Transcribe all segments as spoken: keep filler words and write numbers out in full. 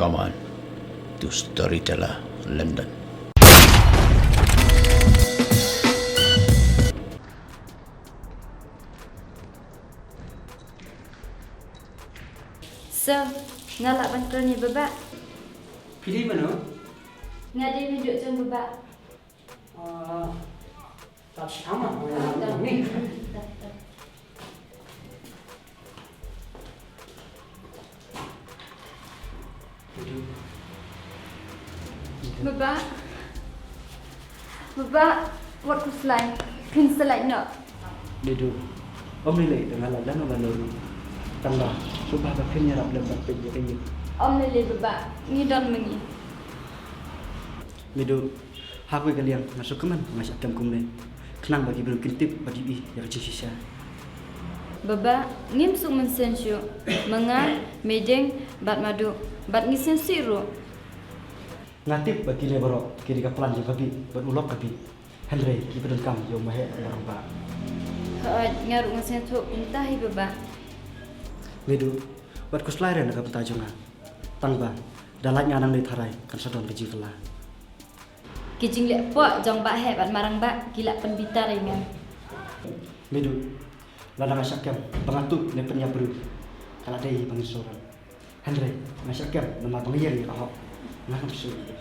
Aman to Storyteller London. Sir, nga lah ban kren ïa Baba. Phi dei mano? Nga dei mynjur jong Baba. Ah, tak sama, ni. Baba. Baba, wat khuslai. Phin sa lait noh. Midu. Ym lei lei, te nga lait lano lano ruh. Tang ba, shu ba phin ïarap lem ban peit ïa ka ïing. Ym lei lei Baba, ngi don ma ngi. Midu, ha kawei ka liang nga sngewkmen nga shah kem kumne. Khnang ba ki briew kin tip bad ïohi ïa ka jingshisha. Baba, ngim suk mynsiem shuh. Ma nga, Meiding bad Madu, bad ngi sngewsih ruh. Nga tip ba kine baroh ki dei ka plan jong ka Bih bad u lok ka Bih. Hynrei ki pyndonkam ïa u Maheh Marangbah. Hooid, nga ruh nga sngewthuh kumta hi Baba. Midu, wat khuslai re na ka bynta jong nga. Tang ba da lait nga nangne tharai kan sa don ka jingkylla. Ki jingleh poh jong Bah Heh bad Marangbah ki la pynbitar ïa nga. Midu, lada nga shah kem ba nga tuh ne pynïap briew, ka la dei ba ngin sngewrem. Hynrei nga shah kem namar ba nga ïeng ïa ka hok. Nga ngam sngewsih.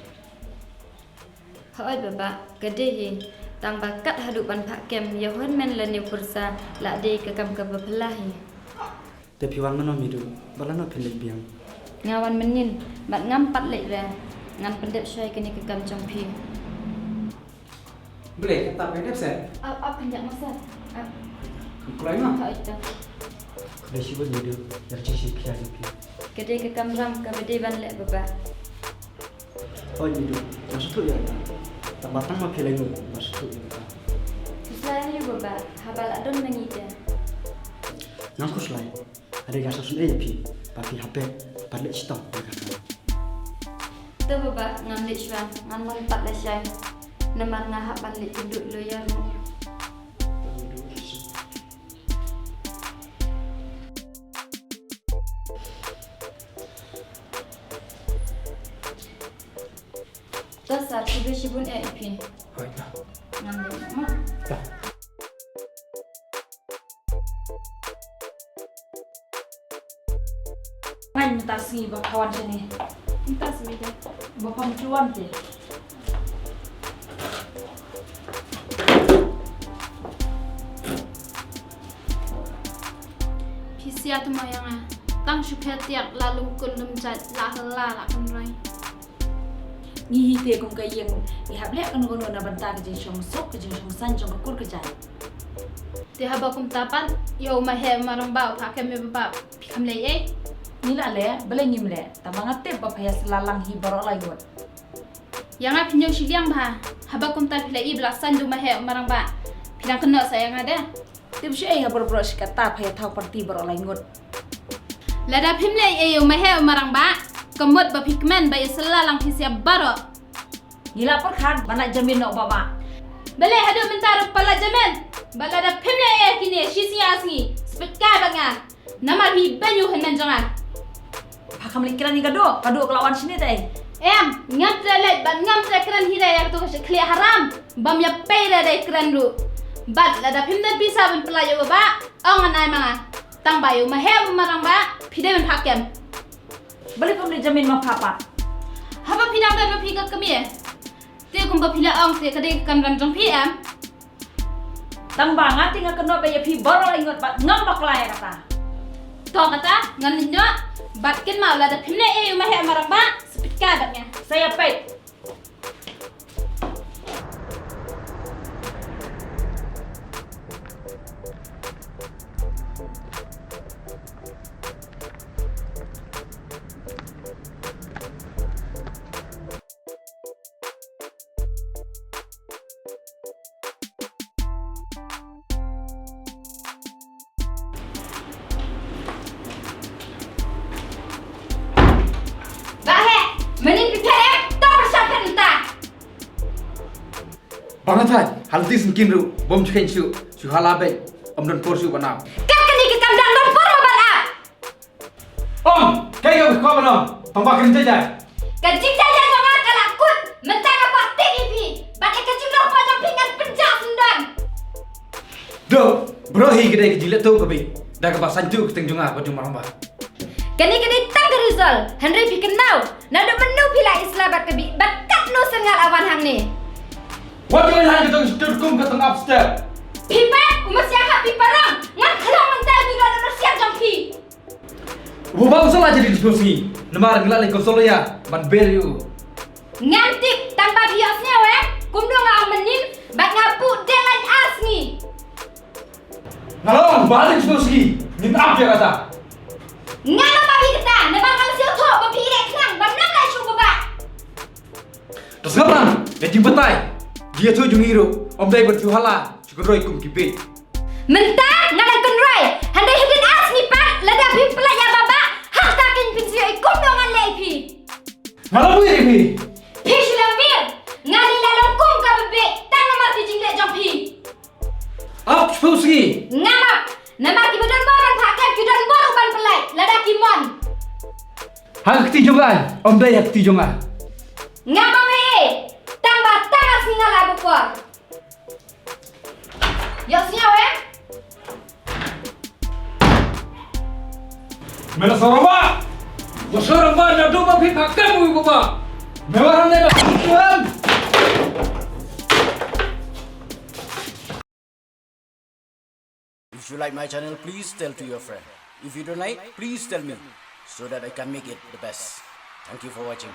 Hooid Baba, ka dei hi. Tang ba kat haduh ban phah kem ïa u hynmen lane u pyrsa la dei ka kam kaba phylla hi. Te phi wan mano Midu, ba lano phin leit biang? Nga wan mynnin, bad ngam pat leit re. Ngan pyndep shuwa ïa kane ka kam jong phi. Balei, kata phi dep seh? Ap, ap, pynjah ma seh. Ap. Khublei ma. Hooid te. Khublei shibun Midu, ïa ka jingsngewkhia jong phi. Ka dei ka kamram kaba dei ban leh Baba. Hooid Midu, nga sngewthuh ïa kata. Tang ba tang ma phi la ïoh, nga sngewthuh ïa kata. Phi sa ïoh Baba, haba la don ma ngi te. Ngam khuslai. Hynrei nga sngewsynei ïa phi ba phi hap beh ban leit shitom ïa ka kam. To Baba, ngam leit shuwa, ngan wan pat lashai. Namar nga hap ban leit kynduh lawyer ruh. To sir, khublei shibun eh ïa phi. Hooid ma. Ngam leit ma. To. Ngam mynta sngi ba pha wan shane. Mynta sngi te. Ba pham ju wan te. Phi sia te mo ïa nga. Tang shu phet tiak la lum kul lum jait la hala la kynroi. Ngi hi te kum ka ïing, ngi hap leh kano kano na bynta ka jingshong suk, ka jingshong saiñ jong ka kur ka jait. Te haba kumta pat, ïa u Maheh Marangbah u phah kem ïa Baba, phi kham leh ei? Ngi la leh, balei ngim leh? Tang ba nga tip ba pha ïasylla lang hi baroh lai ngut. Ïa nga phin ïoh shiliang bha, haba kumta phi la i ba la saiñ da u Maheh Marangbah. Phi dang kynnoh sa ïa nga de. Tip shu ei ha baroh baroh shi katta pha ïa thaw party baroh lai ngut. Lada phim leh ei ïa u Maheh Marangbah, ka mut ba phi kmen ba ïasylla lang phi sia baroh. Ngi la pyrkhat ban lait jamin noh Baba. Balei haduh mynta ruh pha lait jamin? Ba lada phim leh ei ïa kine shi sngi ar sngi, spit kai bad nga. Namar phi beiñ u hynmen jong nga. Pha kham leit kren ïa ka Duh, ka Duh ka la wan shane te ei. Em, ngam treh leit bad ngam treh kren hi re ïa katu ka shaklieh haram. Bym ïa pei re dei kren ruh. Bad lada phim don pisa ban pynlait ïa u Baba, ong ngan ai ma nga. Tang ba ïa u Maheh Marangbah phi dei ban phah kem. Balei phim leit jamin ma pha pat? Haba phi dang don ma phi ka kmie. Te kumba phi la ong te ka dei ka kamram jong phi em? Tang ba nga te nga kynnoh beit ïa phi baroh lai ngut bad ngam bakla ïa kata. To kata ngan leit noh bad kynmaw lada phim leh ei ïa u Maheh Marangbah, sa peit kai bad nga. Sa ïa peit. Bah Heh, mynnin phi phet em, to pyrshah phet mynta. Ba nga thait, ha lynti syngkien ruh, bym ju kheiñ shuh, shu hala beit, ym don por shuh ban ap. Kat kane ka kam dang don por mo ban ap. Ong, kaei kaba kwah ban ong? Tang ba kren jai jai. Ka jingjai jai jong nga ka la kut. Mynta nga kwah tip ïa phi. Bad ïa ka jinglong paw jong phi ngan pynjah syndon. Dok, baroh hi ka dei ka jingleh tuh ka bih. Da kaba saiñ tuh ka kyrteng jong nga bad jong Maramba. Kane ka dei tang ka result. Hynrei phi kynmaw. Naduh mynno phi la isla bad ka bih bad katno sien nga la wan hangne. Wat jong nga ka jong stur kum ka tang upstairs. Phi pat u masiang ha phi parang. Ngan khlong mynta ki la da masiang jong phi. Uba bang sala jadi disposngi. Namar nga la leh konsol ïa ban ber ïa u. Ngam tip tang ba phi ïohsngew eh. Kumno nga ong mynnin bad nga buh deadline ar sngi. Nga la ong ba disposngi ngin ap ïa kata. Nga la ba phi kata namar nga la sngewthuh ba phi ïaleh khnang ba nam la shu ba ba. Te sngap lang, ka jingbatai. Jingïathuh jong ngi ruh ym dei ban shu hala shu kynroi kum ki bieit. Mynta nga dang kynroi, hynrei hadien ar sngi pat lada phim pyllait ïa ba ba, ha kata kein phin sa ïohi kumno ngan leh ïa phi. Nga la buh ïa phi. Phi shu la mir, nga dei la long kum ka babieit tang namar ki jingleh jong phi. Ap shiphew sngi. Ngam ap, namar kiba don bor ban phah kem ki don bor ruh ban pyllait lada ki mon. Ha ka kti jong nga, ym dei ha ka kti jong nga. Ngam ong ei ei, tang ba tang ar sngi nga la buh por. Ïohsngew eh? Me la sngewrang ba, me sngewrang ba naduh ba phi phah kem u ba ba. Me wan hangne ba. If you like my channel, please tell to your friend. If you don't like, please tell me so that I can make it the best. Thank you for watching.